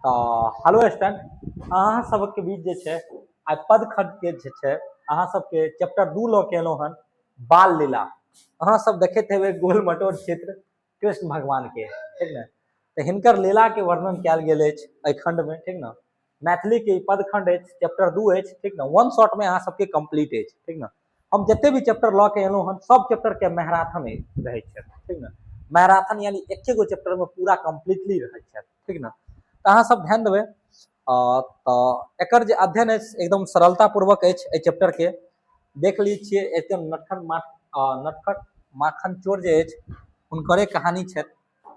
तऽ hello student, अहाँ सबके बीच जे छै आइ पदखंड के जे छै अहाँ सबके चैप्टर 2 लऽ के एलहुँ हन, बाल लीला। अहाँ सब देखैत हेबै गोल मटोर चित्र कृष्ण भगवान के, ठीक ने? तऽ हिनकर लीला के वर्णन कयल गेल अछि एहि खंड में, ठीक ने? मैथिली के ई पदखंड अछि, चैप्टर 2 अछि, ठीक ने? वन शॉट में अहाँ सबके कंप्लीट अछि, ठीक ने? हम जते भी चैप्टर लऽ के एलहुँ हन सब चैप्टर के मैराथन रहै छै, ठीक ने? मैराथन यानी एके गो चैप्टर में पूरा कम्प्लीटली रहै छै, ठीक ने? तऽ अहाँ सब ध्यान देबै। तऽ एकर जे अध्ययन अछि एकदम सरलतापूर्वक अछि। एहि चैप्टर के देख लै छियै, एकदम नटखट माखन चोर जे अछि हुनकरे कहानी छथि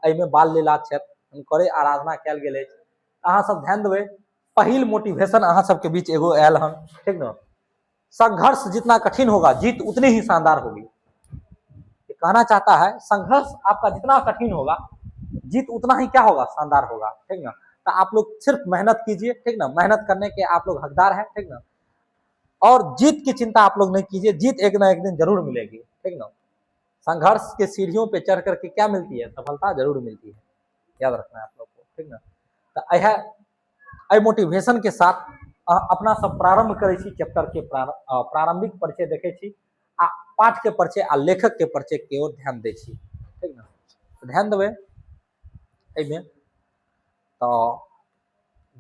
एहिमे, बाल लीला छथि, हुनकरे आराधना कयल गेल अछि। अहाँ सब ध्यान देबै। पहिल मोटिवेशन अहाँ सबके बीच एगो आयल हन, ठीक ने? संघर्ष जितना कठिन होगा, जीत उतनी ही शानदार होगी। ये कहना चाहता है, संघर्ष आपका जितना कठिन होगा, जीत उतना ही क्या होगा? शानदार होगा, ठीक ना? तो आप लोग सिर्फ मेहनत कीजिए, ठीक ना? मेहनत करने के आप लोग हकदार हैं, ठीक ना? और जीत की चिंता आप लोग नहीं कीजिए, जीत एक ना एक दिन जरूर मिलेगी, ठीक ना? संघर्ष के सीढ़ियों पे चढ़ करके क्या मिलती है? सफलता जरूर मिलती है, याद रखना है आप लोग को, ठीक ना? तो यह मोटिवेशन के साथ अपना सब प्रारंभ करै छी। चैप्टर के प्रारंभिक परिचय देखै छी आ पाठ के परिचय आ लेखक के परिचय के ओर ध्यान दै छी, ठीक ना? ध्यान देबै एहिमे। तऽ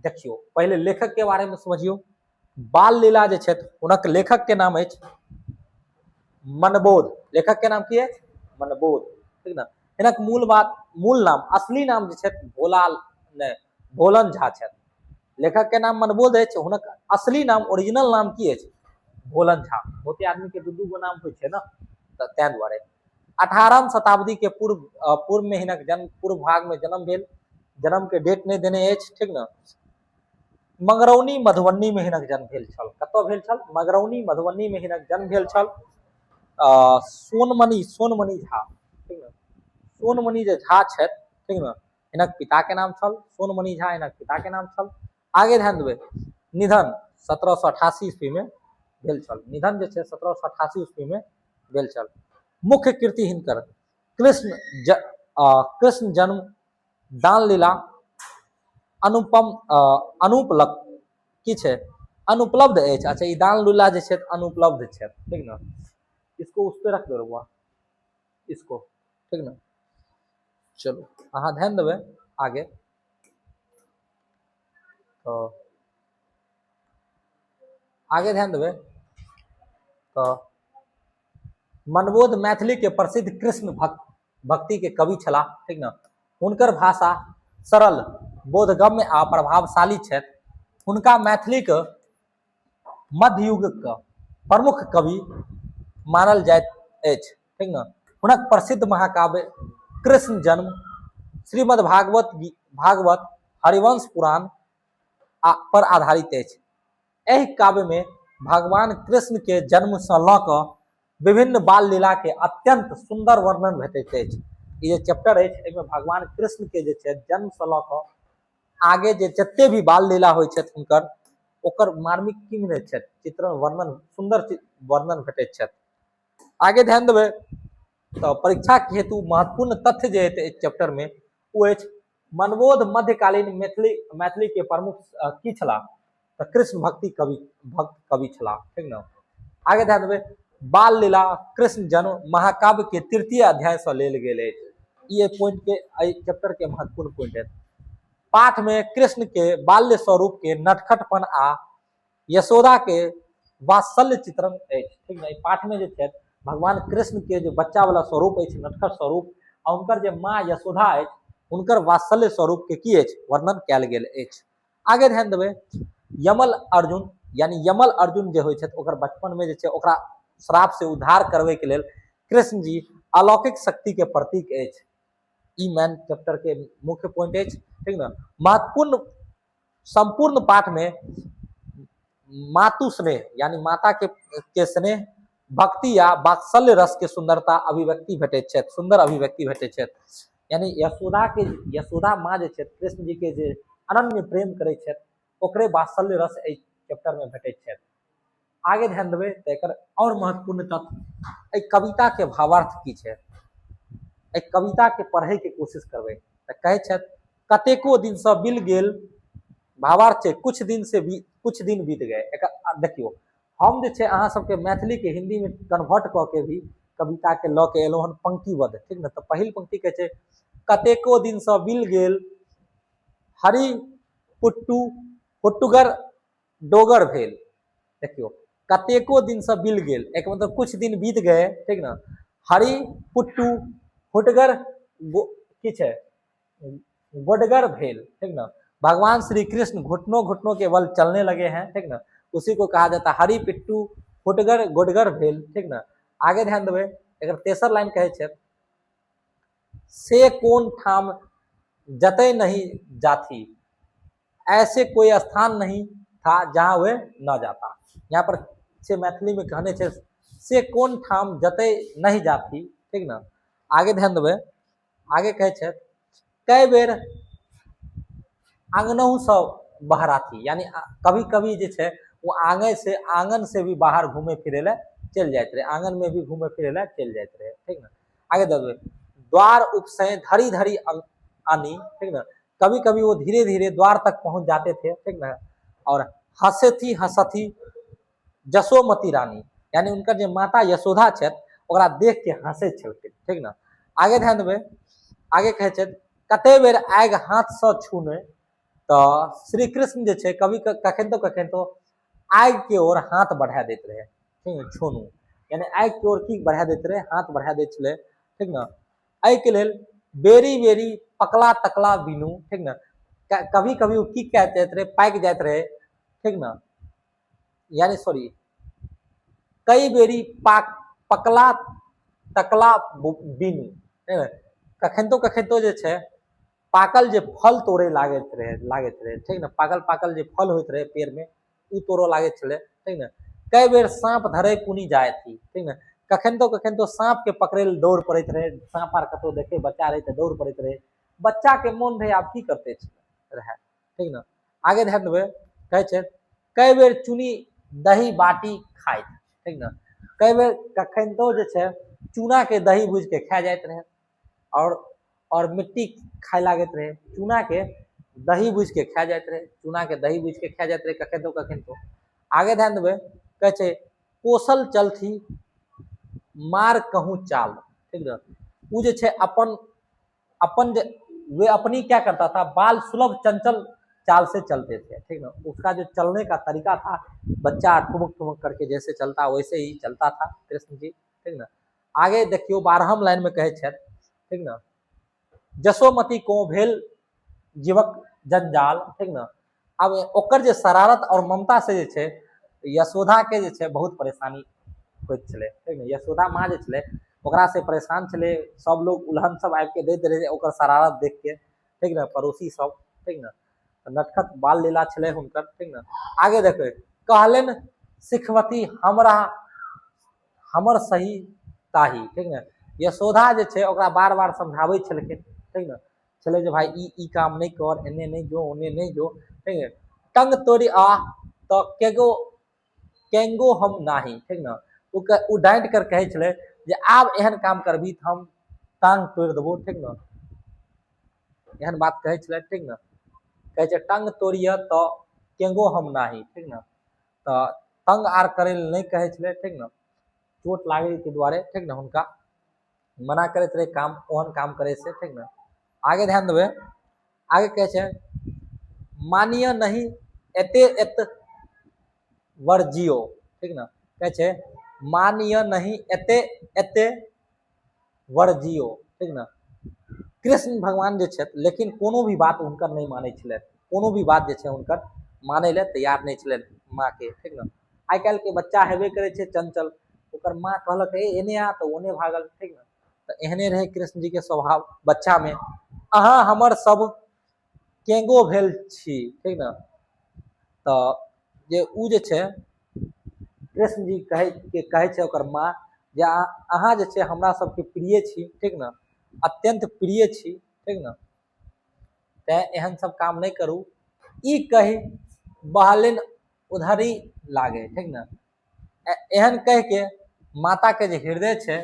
देखियौ, पहिले लेखक के बारे में समझियौ। बाल लीला जे छथि हुनक लेखक के नाम अछि मनबोध। लेखक के नाम की अछि? मनबोध, ठीक ना? हिनक मूल बात, मूल नाम, असली नाम जे छथि भोला नहि, भोलन झा छथि। लेखक के नाम मनबोध अछि, हुनक असली नाम, ओरिजिनल नाम की अछि? भोलन झा। बहुते आदमी के दू दू गो नाम होइ छै ने, तऽ ताहि दुआरे। 18वीं शताब्दी के पूर्व में हिनक जन्म, पूर्व भाग में जन्म भेल। जन्म के डेट नहि देने अछि, ठीक ने? मंगरौनी मधुबनी में हिनक जन्म भेल छल। कतऽ भेल छल? मंगरौनी मधुबनी में हिनक जन्म भेल छल। सोनमणि, सोनमणि झा, ठीक ने? सोनमणि जे झा छथि, ठीक ने, हिनक पिता के नाम छल। सोनमणि झा हिनक पिता के नाम छल। आगे ध्यान देबै, निधन 1788 ईस्वी में भेल छल। निधन जे छै 1788 ईस्वी में भेल छल। मुख्य कृति हिनकर कृष्ण जन्म, दान लीला, अनुपम अनुपलब्ध की छै? अनुपलब्ध अछि। अच्छा, ई दान लीला जे छै अनुपलब्ध छै, ठीक ने? इसको उस पे रख दो रहुआ इसको, ठीक ने? चलो, अहाँ ध्यान देबै आगे। तऽ आगे ध्यान देबै तऽ मनबोध मैथिली के प्रसिद्ध कृष्ण भक्त भक्ति के कवि छलाह, ठीक ने? हुनकर भाषा सरल, बोधगम्य आ प्रभावशाली छथि। हुनका मैथिली के मध्ययुग के प्रमुख कवि मानल जाइत अछि, ठीक ने? हुनक प्रसिद्ध महाकाव्य कृष्ण जन्म, श्रीमद् भागवत, भागवत, हरिवंश पुराण आ पर आधारित अछि। एहि काव्य में भगवान कृष्ण के जन्म से लऽ कऽ विभिन्न बाल लीला के अत्यंत सुंदर वर्णन भेटैत अछि। ई जे चैप्टर अछि, एहिमे भगवान कृष्ण के जे छै जन्म से लऽ कऽ आगे जे जते भी बाल लीला होइ छथि हुनकर, ओकर मार्मिक की मिलैत छथि? चित्रण, वर्णन, सुंदर वर्णन भेटैत छथि। आगे ध्यान देबै तऽ परीक्षा के हेतु महत्वपूर्ण तथ्य जे हेतै एहि चैप्टर में ओ अछि, मनबोध मध्यकालीन मैथिली मैथिली के प्रमुख की छलाह? तऽ कृष्ण भक्ति कवि, भक्त कवि छलाह, ठीक ने? आगे ध्यान देबै, बाल लीला कृष्ण जन्म महाकाव्य के तृतीय अध्याय से लेल गेल अछि। ई पॉइंट के, एहि चैप्टर के महत्वपूर्ण पॉइंट है। पाठ में कृष्ण के बाल्य स्वरूप के नटखटपन आ यशोदा के वात्सल्य चित्रण अछि, ठीक ने? पाठ में जे छै भगवान कृष्ण के जे बच्चा वाला स्वरूप अछि, नटखट स्वरूप, आ हुनकर जे माँ यशोदा अछि, हुनकर वात्सल्य स्वरूप के की अछि? वर्णन कयल गेल अछि। आगे ध्यान देबै, यमल अर्जुन, यानी यमल अर्जुन जे होइ छथि, ओकर बचपन में जे छै ओकरा श्राप से उद्धार करबै के लेल कृष्ण जी अलौकिक शक्ति के प्रतीक अछि। ई मेन चैप्टर के मुख्य पॉइंट अछि, ठीक ने? महत्वपूर्ण, संपूर्ण पाठ में मातु स्नेह, यानी माता के स्नेह, भक्ति या वात्सल्य रस के सुंदरता अभिव्यक्ति भेटैत छथि, सुंदर अभिव्यक्ति भेटैत छथि। यानी यशोदा के, यशोदा माँ जे छथि, कृष्ण जी के जे अनन्य प्रेम करै छथि, ओकरे वात्सल्य रस एहि चैप्टर में भेटैत छथि। आगे ध्यान देबै तऽ एकर और महत्वपूर्ण तथ्य, एहि कविता के भावार्थ की छै? एहि कविता के पढ़े के कोशिश करबै तऽ कहै छथि, कतेको दिनसँ बिल गेल भावार्थ छै कुछ दिन से भी कुछ दिन बीत गए। एकर देखियौ, हम जे छै अहाँ सबके मैथिली के हिंदी में कन्वर्ट कऽ के भी कविता के लऽ के एलहुँ हन पंक्तिबद्ध, ठीक ने। तऽ पहिल पंक्ति कहै छै कतेको दिनसँ बिल गेल हरि पुट्टू पुट्टुगर डोगर भेल। देखियौ, कतेको दिनसँ बिल गेल, एक मतलब कुछ दिन बीत गए, ठीक ने। हरि पुट्टू हुटगर की छै गोडगर भेल, ठीक ना। भगवान श्री कृष्ण घुटनों घुटनों के बल चलने लगे हैं, ठीक ना, उसी को कहा जाता है हरि पिट्टू हुटगर गोडगर भेल, ठीक ना। आगे ध्यान देबै, एकर तेसर लाइन कहै छै से कोन ठाम जतय नहीं जाथी, ऐसे कोई स्थान नहीं था जहां वे न जाता। यहाँ पर से मैथिली में कहने छै से कोन ठाम जतय नहीं जाथी, ठीक ना। आगे ध्यान देबै, आगे कहै छै कई बेर आंगनहुँ बहराथी, यानी कभी कभी जे छै वो आंगन से आंगन से भी बाहर घूमे फिरे ला चलि जाइत रहे, आंगन में भी घूमे फिरे ला चलि जाइत रहे, ठीक ना। आगे देबै, द्वार उपसे धरी धरी आनी, ठीक ना, कभी कभी वो धीरे धीरे द्वार तक पहुंच जाते थे, ठीक ना। और हंसे थी हंसथी जसोमती रानी, यानी उनकर जे माता यशोदा छथि ओकरा देख के हंसै छलखिन, ठीक ना। आगे ध्यान देबै, आगे कहै छथि कते बेर आगि हाथसँ छूने, तऽ श्री कृष्ण जे छै कभी कखन तो कखन तो आगि के ओर हाथ बढ़ा दैत रहे, ठीक ने, छूनू यानी आगि के ओर की बढ़ा दैत रहे, हाथ बढ़ा दैत छलै, ठीक ने। एहिके लेल बेरी बेरी पकला तकला बिनू, ठीक ने, कभी कभी ओ की कह जाइत रहे, पाकि जाइत रहे, ठीक ने, यानी सॉरी कई बेरी पाक पकला तकला बिनू, कखन तो कखन तो जे छै पाकल जे फल तोड़े लागैत रहे, ठीक ने, पाकल पाकल जे फल होइत रहे पेड़ में ओ तोड़ऽ लागैत छलै, ठीक ने। कई बेर साँप धरे पुनि जाय थी, ठीक ने, कखन तो कखन तो साँप के पकड़े लए दौड़ पड़ैत रहे, साँप आर कतहु देखे बच्चा रहे तऽ दौड़ पड़ैत रहे, बच्चा के मोन रहे आब की करते रहे, ठीक ने। आगे ध्यान देबै, कहै छै कई बेर चुनी दही बाटी खाइत, ठीक ने, कई बेर कखन तो जे छै चूना के दही भुजि के खा जाइत रहे और मिट्टी खाय लागैत रहे, चूना के दही भुजि के खा जाइत रहे, चूना के दही भुजि के खा जाइत रहे कखन तो कखन तो। आगे ध्यान देबै, कहै छै कोसल चलथी मार कहूँ चाल, ठीक ने, ओ जे छै अपन अपन जे वे अपनी क्या करता था, बाल सुलभ चंचल चाल से चलते थे, ठीक ना। उसका जो चलने का तरीका था, बच्चा ठुमक ठुमक करके जैसे चलता वैसे ही चलता था कृष्ण जी, ठीक ना। आगे देखियो 12हम लाइन में कहै छथि, ठीक ना, जसोमती को भेल जीवक जंजाल, ठीक ना। अब ओकर जे शरारत और ममता से जे छै यशोदा के जे छै बहुत परेशानी होइत छलै, ठीक ने। यशोदा माँ जे छलै ओकरा से परेशान छलै, सब लोग उलहन सब आबि के दैत रहै ओकर शरारत देख के, ठीक ने, पड़ोसी सब, ठीक ने। नटखट बाल लीला छलै हुनकर, ठीक ने। आगे देखबै, कहलनि सिखवती हमरा हमर सही ताही, ठीक ने। यशोदा जे छै ओकरा बार बार समझाबै छलखिन, ठीक ने, छलै जे भाइ ई ई काम नहि कर, एने नहि जो ओने नहि जो, ठीक ने। टंग तोड़ि आ तऽ केगो केंगो हम नाही, ठीक ने। ओ डाँटि कर कहै छलै जे आब एहन काम करबही तऽ हम टांग तोड़ि देबौ, ठीक ने, एहन बात कहै छलै, ठीक ने। कहै छै टंग तोड़िय तऽ केंगो हम नाही, ठीक ने, तऽ तंग आर करै लए नहि कहै छलै, ठीक ने, चोट लागैके दुआरे, ठीक ने, हुनका मना करैत रहै काम ओहन काम करै से, ठीक ने। आगे ध्यान देबै, आगे कहै छै मानिय नहीं एते एत वर्जियो, ठीक ने, कहै छै मानिय नहीं एते एते वर्जियो, ठीक ने। कृष्ण भगवान जे छथि लेकिन कोनो भी बात हुनकर नहि मानै छलथि, कोनो भी बात जे छै हुनकर मानै लए तैयार नहि छलथि माँके, ठीक ने। आइ काल्हिके बच्चा हेबे करै छै चंचल, ओकर माँ कहलक ए एने आ तऽ ओने भागल, ठीक ने। तऽ एहने रहै कृष्ण जी के स्वभाव बच्चामे। अहाँ हमर सब केंगो भेल छी, ठीक ने। तऽ जे ओ जे छै कृष्ण जी कहै के कहै छै ओकर माँ जे अहाँ जे छै हमरा सबके प्रिय छी, ठीक ने, अत्यंत प्रिय छी, ठीक ने, तैँ एहन सब काम नहि करू। ई कहि बहलिन उधरी लागे, ठीक ने, एहन कहि के माता के जे हृदय छै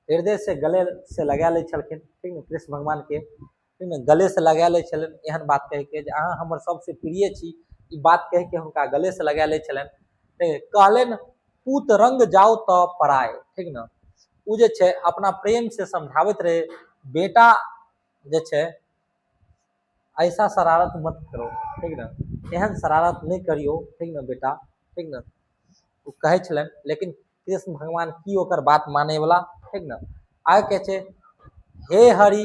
हृदय से गले से लगा लै छलखिन, ठीक ने, कृष्ण भगवान के। ठीक ने, गले से लगा लै छलनि। एहन बात कहिके जे अहाँ हमर सबसे प्रिय छी, ई बात कहिके हुनका गले से लगा लै छलनि। ठीक, कहलनि पूत रंग जाउ तऽ पराए। ठीक ने, ओ जे छै अपना प्रेम से समझाबैत रहे, बेटा जे छै ऐसा शरारत मत करो। ठीक ने, एहन शरारत नहि करियौ। ठीक ने बेटा, ठीक ने, ओ कहै छलनि। लेकिन कृष्ण भगवान की ओकर बात मानैवला? ठीक ने, आगे कहै छै, हे हरि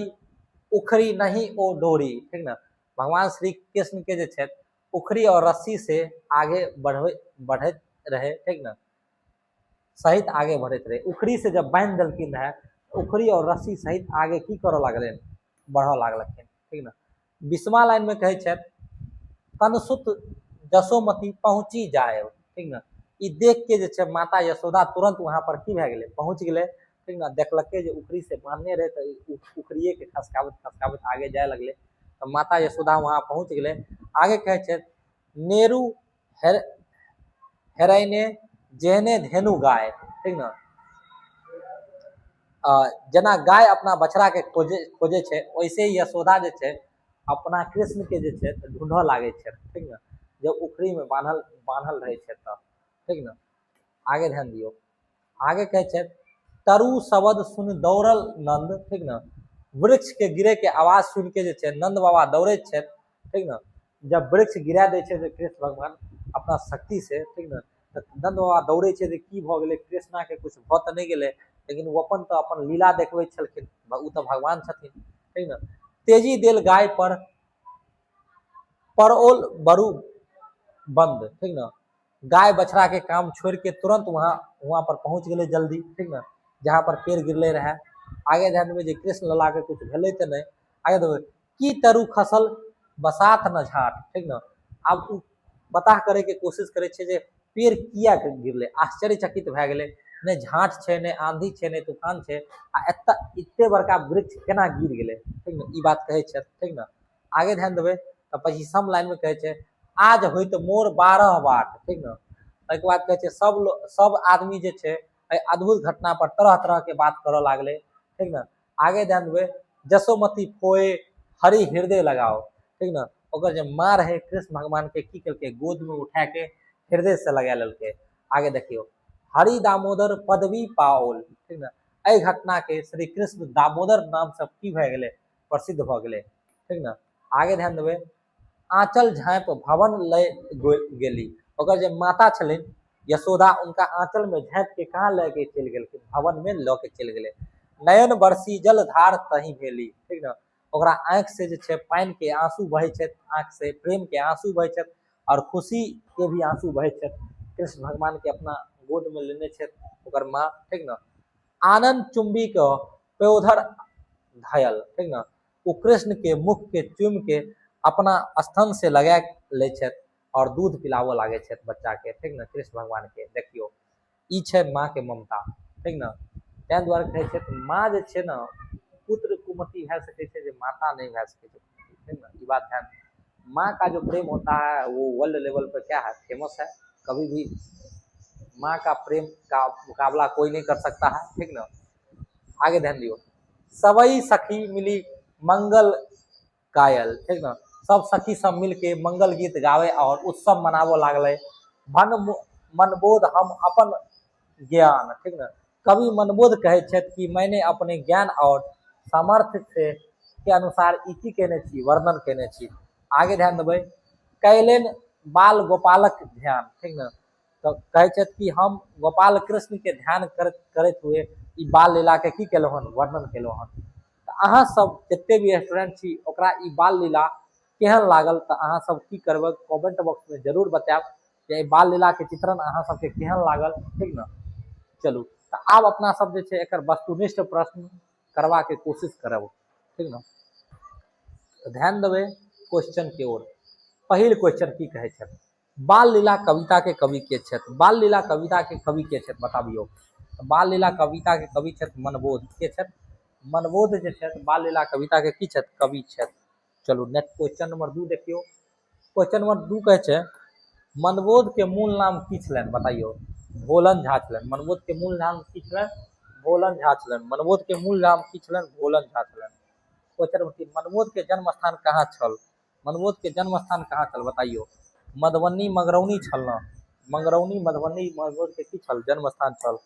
उखड़ी नहीं ओ डोरी। ठीक ने, भगवान श्री कृष्ण के जे छथि उखड़ी और रस्सी से आगे बढ़ैत रहे। ठीक ने, सहित आगे बढ़ैत रहे। उखड़ी से जब बान्हि देलखिन रहे, उखड़ी और रस्सी सहित आगे की करऽ लागलनि? बढ़ऽ लागलखिन। ठीक ने, 20वां लाइन में कहै छथि, कनसुत जसोमति पहुँची जायब। ठीक ने, ई देख के जे छै माता यशोदा तुरंत वहां पर की भए गेलै? पहुँच गेलै। ठीक ने, देखलकै जे उखड़ी से बान्हने रहै तऽ उखड़िए के खसकाबैत खसकाबैत आगे जाय लगलै, तऽ माता यशोदा वहां पहुँच गेलै। आगे कहै छै, नेरू हेरैने जेहने धेनु गाय। ठीक ने, जेना गाय अपना बछड़ा के खोजे खोजे छै, वैसे ही यशोदा जे छै अपना कृष्ण के जे छै ढूंढऽ लागै छै। ठीक ने, जब उखड़ी में बान्हल बान्हल रहै छै तऽ। ठीक ने, आगे ध्यान दियौ। आगे कहै छै, तरु शब्द सुन दौड़ल नंद। ठीक ने, वृक्ष के गिरे के आवाज सुन के जे छै नंद बाबा दौड़ैत छथि। ठीक ने, जब वृक्ष गिरा दै छै कृष्ण भगवान अपना शक्ति से, ठीक ने, तऽ नंद बाबा दौड़ै छै जे की भऽ गेलै कृष्णा के, कुछ भऽ तऽ नहि गेलै? लेकिन ओ अपन तऽ अपन लीला देखबै छलखिन, ओ तऽ भगवान छथिन। ठीक ने, तेजी देल गाय पर परओल बरु बंद। ठीक ने, गाय बछड़ा के काम छोड़ के तुरंत वहां वहां पर पहुंच गेलै जल्दी। ठीक ने, जहां पर पेड़ गिरले रहे। आगे ध्यान देबै जे कृष्ण लला के कुछ भेलै तऽ नहि। आगे देबै, की तरु खसल बसात न झाट। ठीक ने, आब ओ बताह करे के कोशिश करै छै जे पेड़ किया गिरलै। आश्चर्यचकित भए गेलै, नहि झाँट छै, नहि आंधी छै, नहि तूफान छै, आ एतऽ एते बड़का वृक्ष केना गिर गेलै? ठीक ने, ई बात कहै छै। ठीक ने, आगे ध्यान देबै तऽ 25म लाइन मे कहै छै, आज होइत मोर 12 बाट। ठीक ने, ताहिके बाद कहै छै, सब सब आदमी जे छै एहि अद्भुत घटना पर तरह तरह के बात करऽ लागलै। ठीक ने, आगे ध्यान देबै, जसोमति फोए हरि हृदय लगाओ। ठीक ने, ओकर जे माँ रहै, कृष्ण भगवान के की केलकै? गोद में उठा के हृदय से लगा लेलकै। आगे देखियौ, हरि दामोदर पदवी पाओल। ठीक ने, एहि घटना के श्री कृष्ण दामोदर नाम से की भए गेलै? प्रसिद्ध भऽ गेलै। ठीक ने, आगे ध्यान देबै, आंचल झाँपि भवन लय गेली। ओकर जे माता छलनि यशोदा, उनका आंचल में झाँपि के कहाँ लऽ के चलि गेलखिन? भवन में लऽ के चलि गेलै। नयन बरसी जल धार तही भेली। ठीक ने, ओकरा आँखि से जे छै पानि के आंसू बहै छथि, आँखि से प्रेम के आंसू बहै छथि और खुशी के भी आंसू बहै छथि। कृष्ण भगवान के अपना गोद में लेने छथि ओकर माँ। ठीक ने, आनंद चुंबी के प्योधर धयल। ठीक ने, ओ कृष्ण के मुख के चुमि के अपना स्तन से लगा लै छथि और दूध पिलाबऽ लागै छथि बच्चा के। ठीक ने, कृष्ण भगवान के। देखियौ, ई छै माँ के ममता। ठीक ने, ताहि दुआरे कहै छै माँ जे छै ने, पुत्र कुमति भए सकै छै जे माता नहि भए सकै छै। ठीक ने, ई बात ध्यान, माँ का जो प्रेम होता है वो वर्ल्ड लेवल पर क्या है? फेमस है। कभी भी माँ का प्रेम का मुकाबला कोई नहीं कर सकता है। ठीक ना, आगे ध्यान दियो, सबई सखी मिली मंगल गायल। ठीक ना, सब सखी सब मिलके मंगल गीत गावे और उत्सव मनाबऽ लागलै। मन मनबोध हम अपन ज्ञान। ठीक ना, कवि मनबोध कहै छथि कि मैंने अपने ज्ञान और सामर्थ्य से के अनुसार ई की केने छी? वर्णन केने छी। आगे ध्यान देबै, कैलेन बाल गोपालक ध्यान। ठीक ने, तऽ कहै छथि कि हम गोपाल कृष्ण के ध्यान करैत करैत हुए ई बाल लीला के की केलहुँ हन? वर्णन केलहुँ हन। तऽ अहाँ सब जते भी स्टूडेंट छी, ओकरा ई बाल लीला केहन लागल? तऽ अहाँ सब की करबै? कमेंट बॉक्स में जरूर बतायब जे एहि बाल लीला के चित्रण अहाँ सबके केहन लागल। ठीक ने, चलू, तऽ आब अपना सब जे छै एकर वस्तुनिष्ठ प्रश्न करबाके कोशिश करब। ठीक ने, तऽ ध्यान देबै क्वेश्चन के ओर। पहिल क्वेश्चन की कहै छै? बाल लीला कविता के कवि के छथि? बाल लीला कविता के कवि के छथि, बताबियौ। बाल लीला कविता के कवि छथि मनबोध। के छथि? मनबोध जे छथि, बाल लीला कविता के की छथि? कवि छथि। चलू, नेक्स्ट क्वेश्चन नंबर 2 देखियौ। क्वेश्चन नंबर 2 कहै छै, मनबोध के मूल नाम की छलनि? बताइयो। भोलन झा छलनि। मनबोध के मूल नाम की छलनि? भोलन झा छलनि। मनबोध के मूल नाम की छलनि? भोलन झा छलनि। क्वेश्चन नंबर 3, मनबोध के जन्म स्थान कहाँ छल? मनबोध के जन्म स्थान कहाँ छल बताइयो? मधुबनी मंगरौनी छल ना, मंगरौनी मधुबनी मनबोध के की छल? जन्म स्थान छल।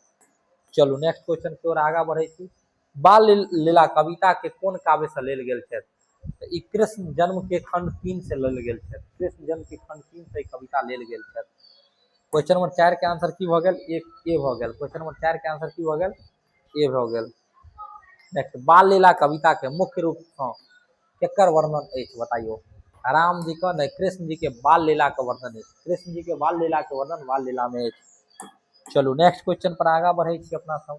चलू नेक्स्ट क्वेश्चन के ओर आगा बढ़ै छी। बाल लीला कविता के कोन काव्य से लेल गेल छथि? तऽ ई कृष्ण जन्म के खंड 3 से लेल गेल छथि। कृष्ण जन्म के खंड 3 से ई कविता लेल गेल छथि। क्वेश्चन नंबर 4 के आंसर की भऽ गेल? एक ए भऽ गेल। क्वेश्चन नंबर 4 के आंसर की भऽ गेल? ए भऽ गेल। नेक्स्ट, बाल लीला कविता के मुख्य रूप सँ केकर वर्णन अछि बताइयो? राम जी के नहि, कृष्ण जी के बाल लीला के वर्णन अछि। कृष्ण जी के बाल लीला के वर्णन बाल लीला में अछि। चलू नेक्स्ट क्वेश्चन पर आगा बढ़ै छी अपना सब।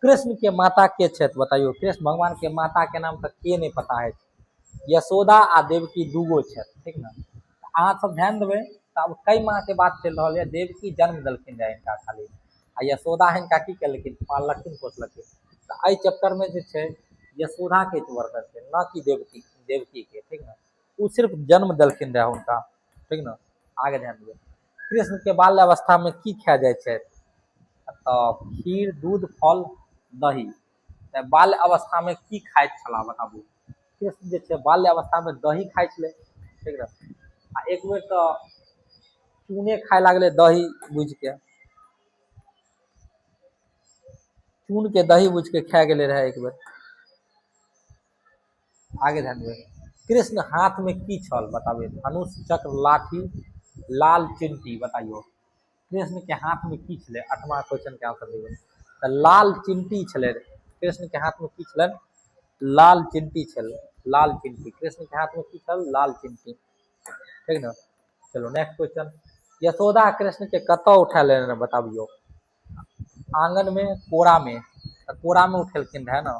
कृष्ण के माता के छथि बताइयो? कृष्ण भगवान के माता के नाम तऽ के नहि पता है? यशोदा आ देवकी दूगो छथि, ठीक ने? अहाँ सब ध्यान देबै तऽ आब कई माँ के बात चलि रहल यऽ। देवकी जन्म देलखिन रहए हिनका खाली, आ यशोदा हिनका की केलखिन? पाललखिन पोसलखिन। तऽ एहि चैप्टर में जे छै यशोदा के वर्णन छै, न कि देवकी के, ठीक ने? ओ सिर्फ जन्म देलखिन रहए हुनका, ठीक ने? आगे ध्यान देबै, कृष्ण के बाल्यावस्था में की खाए जाइ छै? तऽ खीर, दूध, फल, दही। तऽ बाल्य अवस्था में की खाइत छलाह बताबू? कृष्ण जे छै बाल्य अवस्था में दही खाइ छलै, ठीक ने? आ एक बेर तऽ चूने खाय लागलै दही बुझिके, चून के दही बुझि के खा गेलै रहै एक बेर। आगे ध्यान देबै, कृष्ण हाथ में की छल बताबे? धनुष, चक्र, लाठी, लाल चिंटी। बताइयो कृष्ण के हाथ में की छलै? 8वां क्वेश्चन के आंसर देबै। तऽ लाल चिंटी छलै। कृष्ण के हाथ में की छलनि? लाल चिंटी छल, लाल चिंटी। कृष्ण के हाथ में की छल? लाल चिंटी, ठीक ने? चलो नेक्स्ट क्वेश्चन, यशोदा कृष्ण के कतऽ उठा लेने बताबियो? आंगन में, कोरा में? तऽ कोरा में उठेलखिन रहे ने,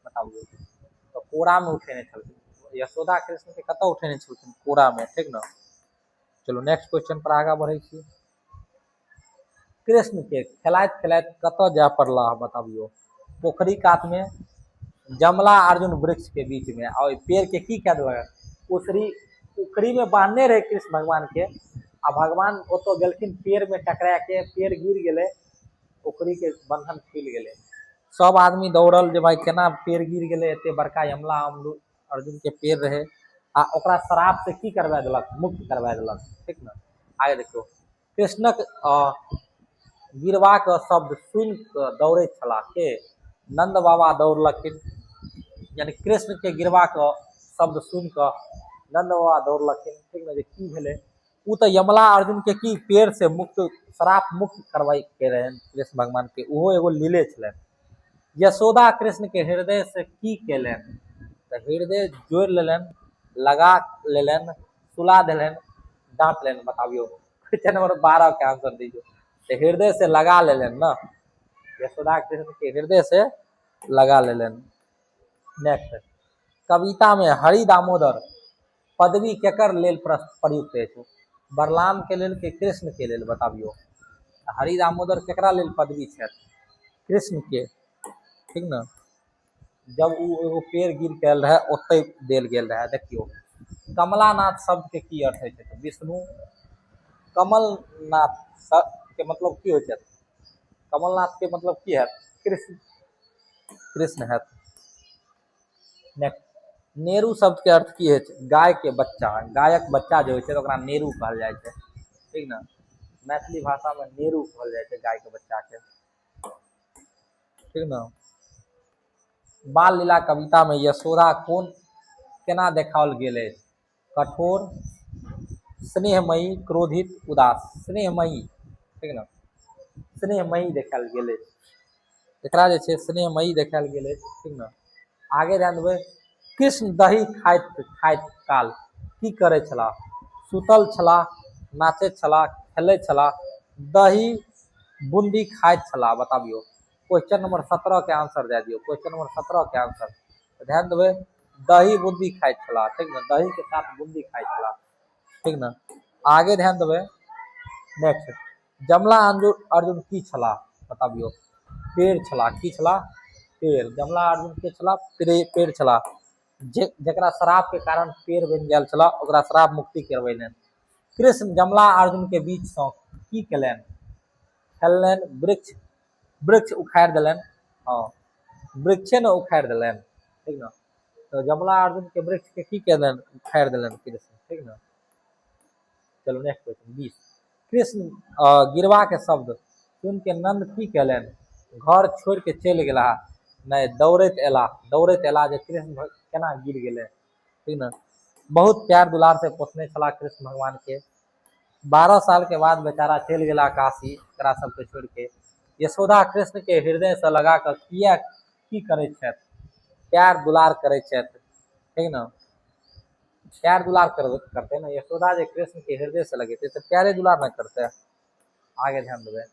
बताबियो। तऽ कोरा में उठेने छलखिन। यशोदा कृष्ण के कतऽ उठेने छलखिन? कोरा में, ठीक ने? चलो नेक्स्ट क्वेश्चन पर आगा बढ़ै छी। कृष्ण के खेलाइत खेलाइत कतऽ जाय पड़ला बताबियो? पोखरी कात में, जमला अर्जुन वृक्ष के बीच में। आ ओहि पेड़ के की कए देलक? उसरी उखड़ी में बांधने रहे कृष्ण भगवान के, आ भगवान ओतऽ गेलखिन, पेड़ में टकरा के पेड़ गिर गेलै, उखड़ी के बंधन खुलि गेलै। सब आदमी दौड़ल जे भाई केना पेड़ गिर गेलै, एते बड़का यमला अमरूद अर्जुन के पेड़ रहे, आ ओकरा श्राप से की करवा देलक? मुक्त करवा देलक, ठीक ने? आगे देखियौ, कृष्णक गिरबाक शब्द सुनि कऽ दौड़ैत छलाह के? नंद बाबा दौड़लखिन। यानी कृष्ण के गिरबाक शब्द सुनि कऽ नंद बाबा दौड़लखिन, ठीक ने? जे की भेलै? ओ तऽ यमला अर्जुन के की पेड़ से मुक्त, श्राप मुक्त करवाई के रहनि कृष्ण भगवान के, ओहो एगो लीले छलनि। यशोदा कृष्ण के हृदय से की केलनि? तऽ हृदय जोड़ि लेलनि, लगा लेलनि, सुला देलनि, डांट लेलनि। बताबियो क्वेश्चन नंबर 12 के आंसर दीजिए। तऽ हृदय से लगा लेलनि ना, यशोदा कृष्ण के हृदय से लगा लेलनि। नेक्स्ट, कविता में हरि दामोदर पदवी केकर लेल प्रयुक्त अछि? बलराम के लेल कि कृष्ण के लेल बताबियो? हरि दामोदर केकरा लेल पदवी छथि? कृष्ण के, ठीक ने? जब ओ एगो पेड़ गिर के आयल रहे ओतहि देल गेल रहे। देखियो, कमलानाथ शब्द के की अर्थ होइ छै? विष्णु। कमलनाथ के मतलब की होइ छै? कमलनाथ के मतलब की हैत? कृष्ण, कृष्ण हैत। नेक्स्ट, नेरू शब्द के अर्थ की होइ छै? गाय के बच्चा। गायक बच्चा जे होइ छै ओकरा नेरू कहल जाइ छै, ठीक ने? मैथिली भाषा में नेरू कहल जाइ छै गाय के बच्चा के, ठीक ने? बाल लीला कविता में यशोदा कोन केना देखाओल गेल अछि? कठोर, स्नेहमयी, क्रोधित, उदास। स्नेहमयी, ठीक ने? स्नेहमयी देखायल गेल अछि। एकरा जे छै स्नेहमयी देखायल गेल अछि, ठीक ने? आगे ध्यान देबै, कृष्ण दही खाइत खाइत काल की करै छलाह? सुतल छलाह, नाचैत छलाह, खेलैत छलाह, दही बूंदी खाइत छलाह। बताबियो क्वेश्चन नंबर 17 के आंसर दे दियौ। क्वेश्चन नंबर 17 के आंसर ध्यान देबै, दही बूंदी खाइत छलाह, ठीक ने? दही के साथ बूंदी खाइत छलाह, ठीक ने? आगे ध्यान देबै, नेक्स्ट, जमला अर्जुन की छलाह बताबियो? पेड़ छलाह। की छलाह? पेड़। जमला अर्जुन के छलाह? पेड़ छलाह। जे जकरा श्राप के कारण पेड़ बनि गेल छलाह, ओकरा श्राप मुक्ति करबेलनि। कृष्ण जमला अर्जुन के बीच सँ की केलनि? खेललनि, वृक्ष वृक्ष उखाड़ि देलनि। हँ, वृक्षे ने उखाड़ि देलनि। ठीक ने? तऽ यमला अर्जुन के वृक्ष के की केलनि? उखाड़ि देलनि कृष्ण, ठीक ने? चलू, नेक्स्ट क्वेश्चन 20। कृष्ण गिरवा के शब्द सुन के नंद की केलनि? घर छोड़ि के चलि गेला? नहि, दौड़ैत एला। दौड़ैत एला जे कृष्ण केना गिर गेलै, ठीक ने? बहुत प्यार दुलार से पोसने छलाह कृष्ण भगवान के। 12 साल के बाद बेचारा चलि गेला काशी एकरा सबके छोड़ि के। यशोदा कृष्ण के हृदय से लगा कऽ किया की करै छथि? प्यार दुलार करै छथि, ठीक ने? प्यार दुलार करतै ने यशोदा। जे कृष्ण के हृदय से लगेतै तऽ प्यारे दुलार ने करतै। आगे ध्यान देबै,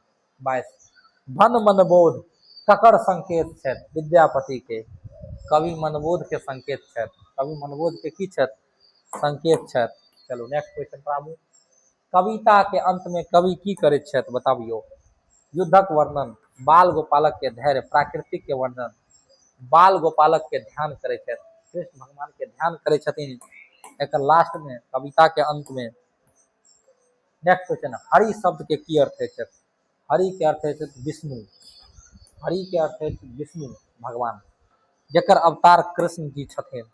22। भन मनबोध ककर संकेत छथि? विद्यापति के। कवि मनबोध के संकेत छथि। कवि मनबोध के की छथि? संकेत छथि। चलू, नेक्स्ट क्वेश्चन पर आबू। कविता के अंत में कवि की करैत छथि? बताबियौ। युद्धक वर्णन, बाल गोपालक के धैर्य, प्राकृतिक के वर्णन। बाल गोपालक के ध्यान करै छथि। कृष्ण भगवान के ध्यान करै छथिन एकर लास्ट में, कविता के अंत में। नेक्स्ट क्वेश्चन, हरि शब्द के की अर्थ होइ छै? हरि के अर्थ होइ छै विष्णु। हरि के अर्थ होइ छै विष्णु भगवान, जकर अवतार कृष्ण जी छथिन।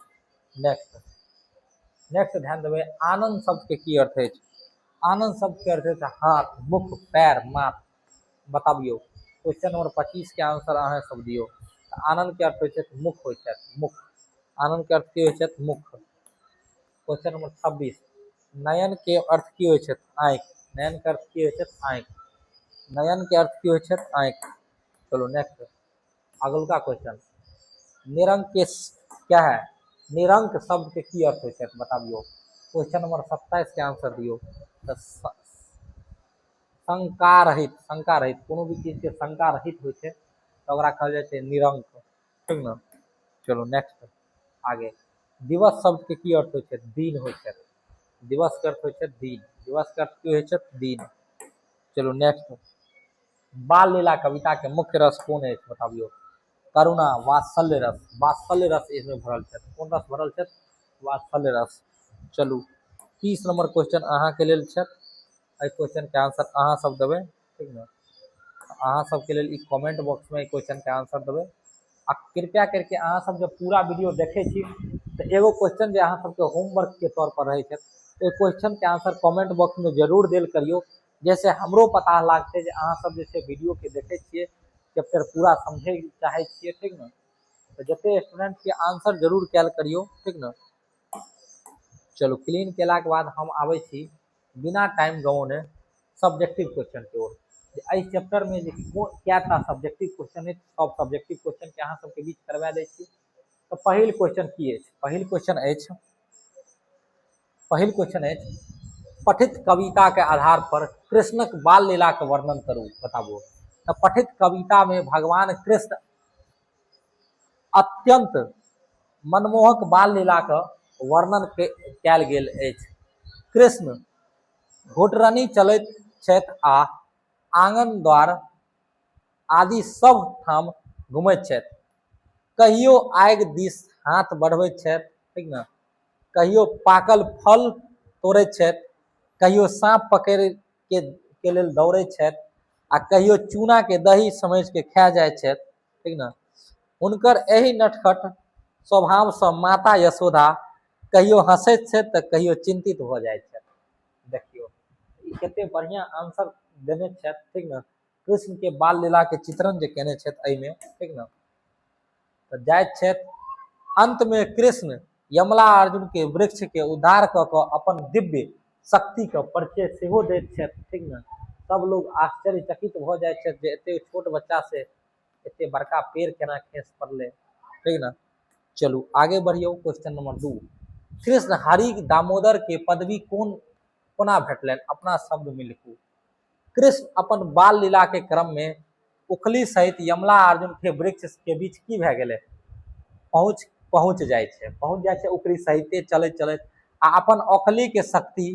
नेक्स्ट, नेक्स्ट ध्यान देबै, आनंद शब्द के की अर्थ अछि? आनंद शब्द के अर्थ अछि हाथ, मुख, पैर, माथ। बताबियौ, क्वेश्चन नंबर 25 के आंसर अहाँ सब दियौ। आनंद के अर्थ होइ छै मुख होइ छै मुख। आनंद के अर्थ की होइ छै? मुख। क्वेश्चन नंबर 26, नयन के अर्थ की होइ छै? आँखि। नयन के अर्थ की होइ छै? आँखि। नयन के अर्थ की होइ छै? आँखि। चलो, नेक्स्ट, अगलका क्वेश्चन। निरंक के क्या है? निरंक शब्द के की अर्थ होइ छै? बताबियौ। क्वेश्चन नंबर 27 के आंसर दियौ। तऽ शंका रहित, शंका रहित, कोनो भी चीज के शंका रहित होइ छै तऽ ओकरा कहल जाइ छै निरंक, ठीक ने? चलो, नेक्स्ट, आगे। दिवस शब्द के की अर्थ होइ छै? दिन होइ छै। दिवस के अर्थ होइ छै दिन। दिवस के अर्थ की होइ छै? दिन। चलो, नेक्स्ट। बाल लीला कविता के मुख्य रस कोन अछि? बताबियौ। करुणा, वात्सल्य रस। वात्सल्य रस इसमें भरल छै। कोन रस भरल छै? वात्सल्य रस। चलू, 30 नंबर क्वेश्चन अहाँके लेल छै। एहि क्वेश्चन के आंसर अहाँ सब देबै, ठीक ने? अहाँ सबके लेल ई कमेंट बॉक्स में एहि क्वेश्चन के आंसर देबै। आ कृपया करके अहाँ सब जब पूरा वीडियो देखै छी तऽ एगो क्वेश्चन जे अहाँ सबके होमवर्क के तौर पर रहै छै, ओहि क्वेश्चन के आंसर कमेंट बॉक्स में जरूर देल करियौ, जैसे हमरो पता लागतै जे अहाँ सब जे छै वीडियो के देखै छियै, चैप्टर पूरा समझै चाहै छियै, ठीक ने? तऽ जते स्टूडेंट के आंसर जरूर कयल करियौ, ठीक ने? चलू, क्लीन केलाके बाद हम आबै छी बिना टाइम गवौने सब्जेक्टिव क्वेश्चन के ओर, जे एहि चैप्टर में जे कएटा सब्जेक्टिव क्वेश्चन अछि, सब सब्जेक्टिव क्वेश्चन के अहाँ सबके बीच करवा दै छी। तऽ पहिल क्वेश्चन की अछि? पहिल क्वेश्चन अछि, पहिल क्वेश्चन अछि, पठित कविता के आधार पर कृष्णक बाल लीला के वर्णन करू। बताबू। तऽ पठित कविता में भगवान कृष्ण अत्यंत मनमोहक बाल लीला के वर्णन कयल गेल अछि। कृष्ण घोटरनी चलैत छथि आ आंगन, द्वार आदि सब ठाम घुमैत छथि। कहियो आगि दिस हाथ बढ़बैत छथि, ठीक ने? कहियो पाकल फल तोड़ैत छथि, कहियो साँप पकड़ि के लेल दौड़ैत छथि आ कहियो चूना के दही समझ के खा जाइत छथि, ठीक ने? हुनकर एहि नटखट स्वभावसँ माता यशोदा कहियो हँसैत छथि तऽ कहियो चिन्तित भऽ जाइत छथि। देखियौ, ई कते बढ़िआँ आंसर देने छथि, ठीक ने? कृष्ण के बाल लीला के चित्रण जे केने छथि एहिमे, ठीक ने? तऽ जाइत छथि, अंत में कृष्ण यमला अर्जुन के वृक्ष के उद्धार कऽ कऽ अपन दिव्य शक्ति के परिचय सेहो दैत छथि, ठीक ने? सब लोग आश्चर्यचकित भऽ जाइत छथि जे एते छोट बच्चा से एते बड़का पेड़ केना खसि पड़लै, ठीक ने? चलू, आगे बढ़ियौ। क्वेश्चन नंबर 2, कृष्ण हरि दामोदर के पदवी कोन कोना भेटलनि? अपना शब्द में लिखू। कृष्ण अपन बाल लीला के क्रम में उखली सहित यमला अर्जुन के वृक्ष के बीच की भए गेलै? पहुँच पहुँच जाइ छै, पहुँच जाइ छै उखली सहिते चलैत चलैत आ अपन औखली के शक्ति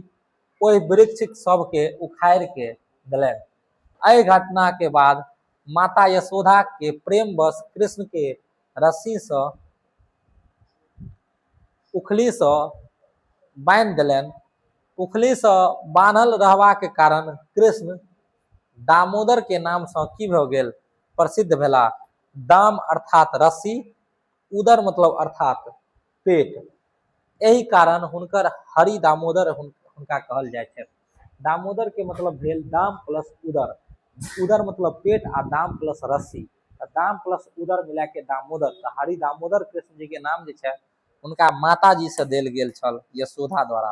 ओहि वृक्ष सबके उखाड़ि के देलनि। एहि घटना के बाद माता यशोदा के प्रेमवश कृष्ण के रस्सी सँ उखली सँ बान्हि देलनि। उखली सँ बान्हल रहबाक कारण कृष्ण दामोदर के नाम सँ की भऽ गेल? प्रसिद्ध भेला। दाम अर्थात रस्सी, उदर मतलब अर्थात पेट। एहि कारण हुनकर हरि दामोदर हुनका कहल जाइ छै। दामोदर के मतलब भेल दाम प्लस उदर, उदर मतलब पेट आ दाम प्लस रस्सी, तऽ दाम प्लस उदर मिला के दामोदर। तऽ हरि दामोदर कृष्ण जी के नाम जे छै हुनका माताजी से देल गेल छल यशोदा द्वारा।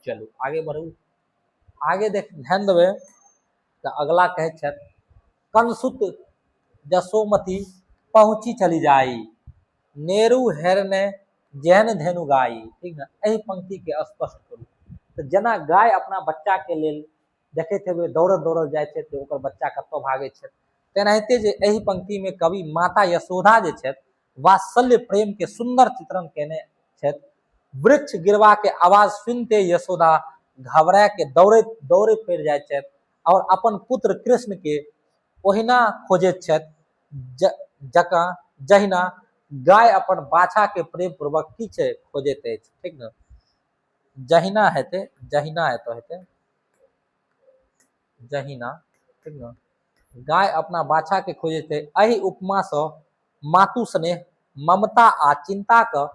चलू आगे बढ़ू, आगे देख ध्यान देबै तऽ अगला कहै छथि कंसुत जसोमती पहुँची चली जाई, नेरू हेरने जेहन धेनु गाई। ठीक ने, एहि पंक्ति के स्पष्ट करू। तऽ जेना गाय अपना बच्चा के लेल देखैत हेबै दौड़त दौड़ल जाइ छै तऽ ओकर बच्चा कतऽ भागै छै, तेनाहिते जे एहि पंक्ति में कवि माता यशोदा जे छथि वात्सल्य प्रेम के सुंदर चित्रण केने छथि। वृक्ष गिरवा के आवाज सुनते यशोदा घबरा के दौड़ैत दौड़ैत पड़ि जाइ छथि और अपन पुत्र कृष्ण के ओहिना खोजैत छथि जकाँ जहिना गाय अपन बाछा के प्रेम पूर्वक की छै खोजैत अछि। ठीक ने, जहिना हेतै, जहिना एतऽ हेतै जहिना। ठीक ने, गाय अपना बाछा के खोजैत है। एहि उपमा सँ मातु स्नेह, ममता आ चिंता के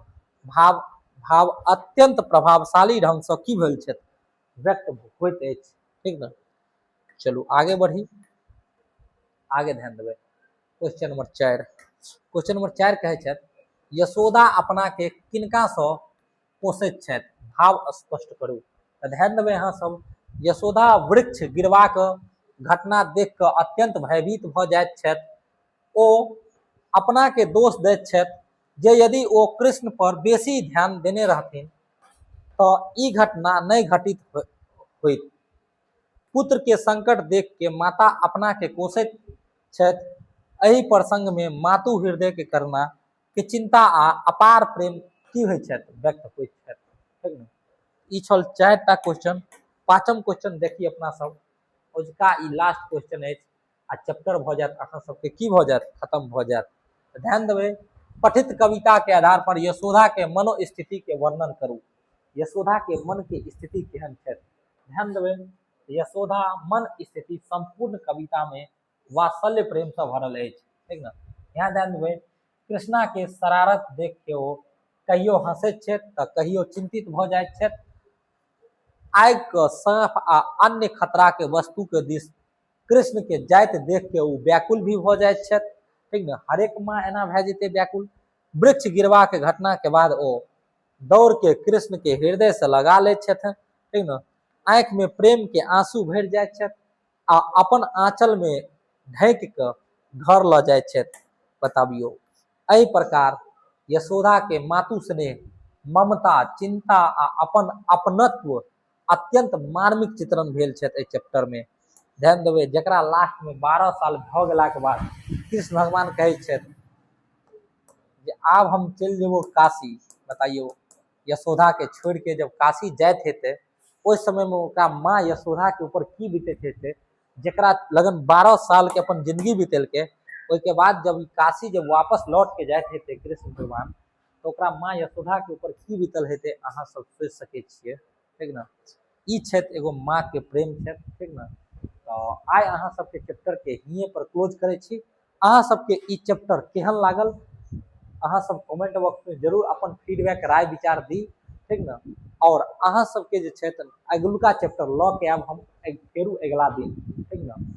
भाव भाव अत्यंत प्रभावशाली ढंग सँ की भेल छथि व्यक्त होइत अछि। ठीक ने, चलू आगे बढ़ी, आगे ध्यान देबै। क्वेश्चन नंबर 4, क्वेश्चन नंबर 4 कहै छथि यशोदा अपना के किनका सँ पोसैत छथि, भाव स्पष्ट करू। तऽ ध्यान देबै अहाँ सब, यशोदा वृक्ष गिरबाक घटना देख कऽ अत्यंत भयभीत भऽ जाइत छथि। ओ अपना के दोष दैत छथि जे यदि ओ कृष्ण पर बेसी ध्यान देने रहथिन तऽ ई घटना नहि घटित होइत। पुत्र के संकट देख के माता अपना के कोसैत छथि। एहि प्रसंग में मातु हृदय के करुणा के चिंता आ अपार प्रेम की होइ छथि व्यक्त होइत छथि। ठीक ने, ई छल 4टा क्वेश्चन। 5म क्वेश्चन देखी अपना सब, अजुका ई लास्ट क्वेश्चन अछि आ चैप्टर भऽ जायत अहाँ सबके की भऽ जायत, खत्म भऽ जायत। ध्यान देबै, पठित कविता के आधार पर यशोदा के मनोस्थिति के वर्णन करू। यशोदा के मन के स्थिति केहन छथि, ध्यान देबै। यशोदा मन स्थिति संपूर्ण कविता में वात्सल्य प्रेम से भरल अछि। ठीक ने, यहाँ ध्यान देबै, कृष्णा के शरारत देख के ओ कहियो हंसैत छथि तऽ कहियो चिंतित भऽ जाइत छथि। आगि के साँप आ अन्य खतरा के वस्तु के दिस कृष्ण के जाइत देख के ओ व्याकुल भी भऽ जाइत छथि। ठीक ने, हरेक माँ एना भए जेतै व्याकुल। वृक्ष गिरवा के घटना के बाद ओ दौड़ के कृष्ण के हृदय से लगा लैत छथिन। ठीक ने, आँखि में प्रेम के आंसू भरि जाइत छथि आ अपन आंचल में ढकि कऽ घर लऽ जाइत छथि। बताबियौ, एहि प्रकार यशोदा के मातु स्नेह, ममता, चिंता आ अपन अपनत्व अत्यंत मार्मिक चित्रण भेल छथि एहि चैप्टर में। ध्यान देबै, जकरा लास्ट में 12 साल भऽ गेलाके बाद कृष्ण भगवान कहै छथि जे आब हम चलि जेबो काशी। बताइयो, यशोदा के छोड़ के जब काशी जाइत हेतै ओहि समय में ओकरा माँ यशोदा के ऊपर की बीतैत हेतै, जकरा लगन 12 साल के अपन जिंदगी बीतेलकै, ओहिके बाद जब काशी जब वापस लौट के जाइत हेतै कृष्ण भगवान तऽ ओकरा माँ यशोदा के ऊपर की बीतल हेतै अहाँ सब सोचि सकै छियै। ठीक ने, ई छथि एगो माँ के प्रेम छथि। ठीक ने, तऽ आइ अहाँ सबके चैप्टर के हिये पर क्लोज करै छी। अहाँ सबके ई चैप्टर केहन लागल अहाँ सब कमेंट बॉक्स में जरूर अपन फीडबैक राय विचार दी। ठीक ने, और अहाँ सबके जे छै तऽ अगिलुका चैप्टर लऽ के आयब हम फेरू अगिला दिन। ठीक ने,